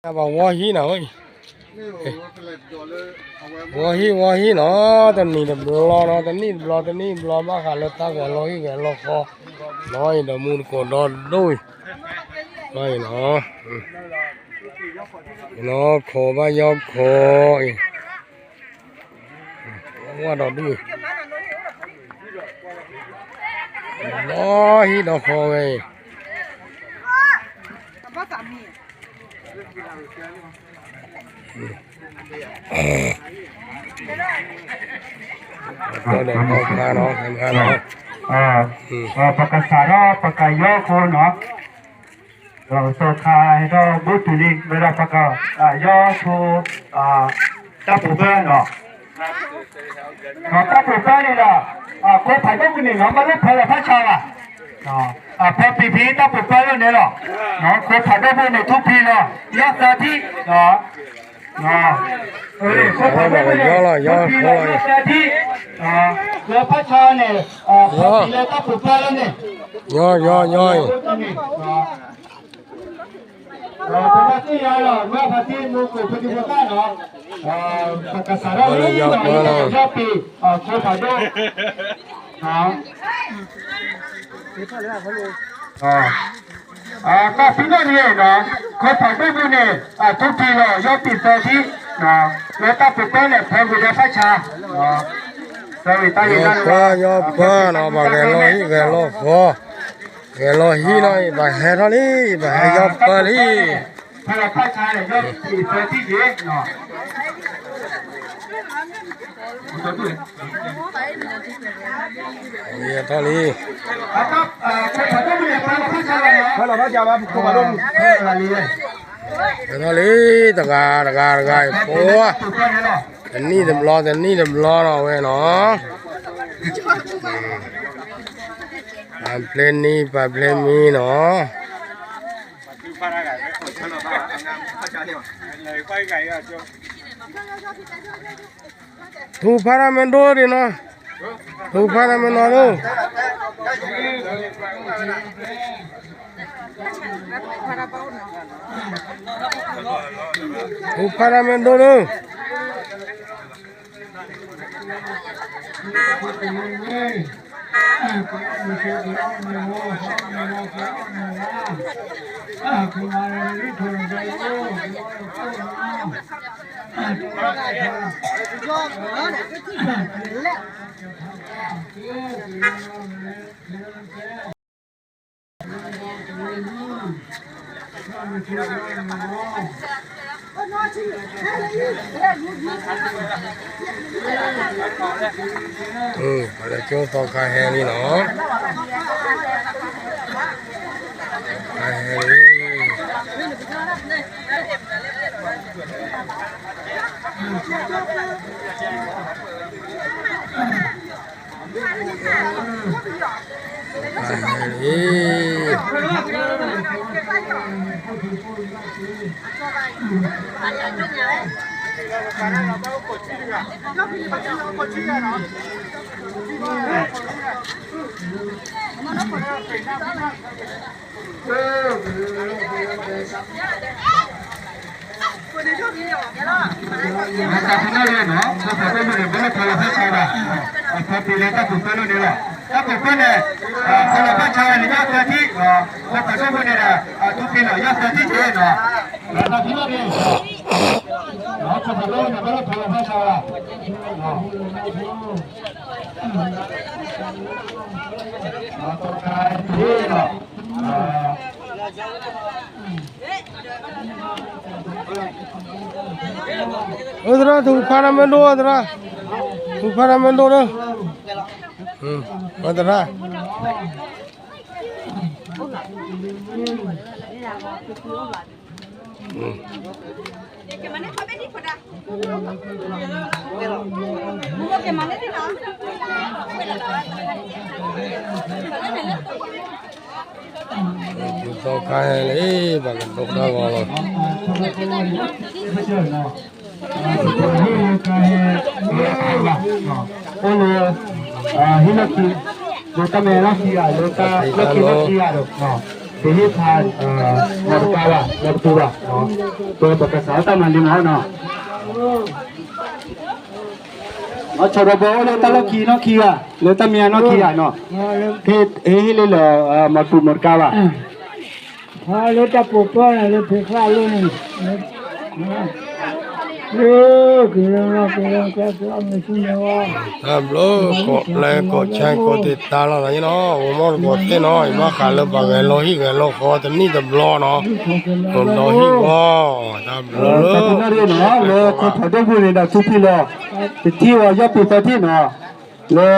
ပှၤဝီဟံးနီၤ, ဝီဟံး ဝီဟံးနီၤ, တနံၣ်တဘျီနီၤ, တနံၣ်တဘျီ တနံၣ်တဘျီ ဘၣ်ဃးလၢတၢ်ဂဲၤလီၤဟံၣ်ဂဲၤလီၤဃီ, နီၤအံၤဒီးမူတကိးဒီဒိၣ်အံၤ, နီၤအံၤနီၤ, နီၤခိးဘၣ်ယီၤခိးအံၤ, ဝၣ်ဒီးဒူၣ်အံၤ, လီၤဟံၣ်ဒီးဃီဝဲအံၤ ဒီးခါနီၤ, ခါနီၤ, ပကစးထီၣ်ပကယီၢ်ခိၣ်နီၤ, ဒီးစီၤခါဟဲထီၣ်ဘိတုၤလံ ဝဲဒၣ်ပကယီၢ်ခိၣ်, တၢ်ပူၤဖျဲးနီၤ, တၢ်ပူၤဖျဲးန့ၣ်ဒီး, ခိၣ်ဖးဒိၣ်ပူၤန့ၣ်နီၤ ဘၣ်လၢဖဲလီၤဖးဆါဘၣ် အဖဲပံၤဖံတၢ်ပူၤဖျဲးလၢန့ၣ်လီၤ, ခိၣ်ဖးဒိၣ်ပူၤန့ၣ် ထူဖံလီၤ, ယီၢ်သၢထံၣ်, ခိၣ်ဖးဒိၣ်ပူၤန့ၣ် ထူဖံလီၤ ယီၢ်သၢထံၣ်, လၢဖးဆါန့ၣ်, ဖဲပံၤလၢတၢ်ပူၤဖျဲးလၢန့ၣ်, ယီၢ်ယီၢ်ယီၢ်အံၤ ပဘၣ်သ့ၣ်ညါလီၤ မ့ၢ်ပှၤသ့ၣ်မူခိၣ်ဖိသ့ၣ်ဖိသၣ်နီၤ, ပကစးထီၣ်လၢယီၢ်ပၢလီၤ, ယီၢ်ပံၤ, ခိၣ်ဖးဒိၣ်, ကီၢ်ဖံနီၣ်န့ၣ်နီၤ, ခိၣ်ဖးဒိၣ်ပူၤန့ၣ်, ထူဖံလီၤ ယီၢ်ပံၤသၢထံၣ်, လၢတၢ်ပူၤဖျဲးန့ၣ် ဖဲပံၤလၢဖးဆါ, ယီၢ်ပၢ, ယီၢ်ပၢနီၤ ပှၤဂဲၤလီၤဟံၣ်ဂဲၤလီၤဃီ, ဂဲၤလီၤဟံၣ်နီၤ ပှၤဟဲထီၣ်လံ ပှၤဟဲယီၢ်ပၢလံ, ဖဲလီၤဖးဆါန့ၣ် ယီၢ်ပံၤသၢထံၣ်က့ၤ ထီၣ်လံ, ထီၣ်လံ, တဂၤတဂၤတဂၤအံၤ ပှၤ, တနံၣ်တဘျီ တနံၣ်တဘျီနီၤ ဝဲနီၤ, ပာ်ဖျဲးနံၤ ပာ်ဖျဲးမံနီၤ ထူဖးတၢ်မ့ၢ်ဒိၣ်ဒံးနီၤ, ထူဖးတၢ်မ့ၢ်နီၤဒိၣ်, ထူဖးတၢ်မ့ၢ်ဒိၣ်ဒိၣ် ပှၤလၢကၠိသီခါဟဲလံနီၤ, သီခါဟဲလံ အဟဲလံ, တၢ်ဖံးနီၣ်န့ၣ်နီၤ ခိၣ်ဖးဒိၣ်ပူၤန့ၣ် ဘၣ်လၢဖဲလီၤဖးဆါဘၣ်, အဖဲပံၤလၢတၢ်ပူၤဖျဲးလၢန့ၣ်လီၤ, တၢ်ပူၤဖျဲးန့ၣ်, ဖဲလီၤဖးဆါန့ၣ် ယီၢ်သၢထံၣ်, ခိၣ်ဖးဒိၣ်ပူၤန့ၣ်ဒီး ထူဖံလီၤ ယီၢ်သၢထံၣ်က့ၤနီၤ, တၢ်ဖံးနီၣ်န့ၣ်, ခိၣ်ဖးဒိၣ်န့ၣ် ဘၣ်လၢဖဲလီၤဖးဆါဘၣ် အသရၣ် ထူဖးတၢ်မ့ၢ်ဒိၣ် သရၣ်, ထူဖးတၢ်မ့ၢ်ဒိၣ်ဒီး, သရၣ် သီခါဟဲလံ ပှၤကဒိးတၢ်ဂီၤလီၤ, အိၣ်လၢ ဟံၣ်လီၢ်ခံ, လၢတၢ်မဲာ်လီၢ်ခံဂၤ လၢတၢ်လီၢ်ခံလီၢ်ခံဂၤဒီး, ပဟ့ၣ်ဖး မီၢ်တကါဘၣ် မီၢ်တပူၤဘၣ်, ပကစးအီၣ်တၢ်မၤလိနီၤ, အဆီၣ်ဒီးဘီအိၣ်လၢတၢ်လီၢ်ခံနီၢ်ခံဂၤ, လၢတၢ်မံၤအနီၢ်ခံဂၤနီၤ, ဟ့ၣ်ဟ့ၣ်လၢလၢ မီၢ်တပူၤမီၢ်တကါဘၣ်. လၢတၢ်ပိာ်ပီၢ်န့ၣ် လၢဖံးချၢလိၤန့ၣ် တၢ်ဘျုး ကိးပျဲကိးဆါကိးတ့ၢ်တၢ်လီၤနီၤ, ယနီၤ ဂီၤမီၢ်တကိးသ့ၣ်နီၤ ယဘၣ်ဃးလၢပှၤဂဲၤလိဟံၣ်ဂဲၤလိဃီတနံၣ်တဘျီနီၤ, ဒီးဟံၣ်ဂီၤ တၢ်ဘျုးလၢ လၢခိၣ်ဖးဒိၣ်ပူၤန့ၣ်ဒီးထူဖံလီၤ, တထံၣ်ဝဲယီၢ်ပံၤသီထံၣ်နီၤ, လၢ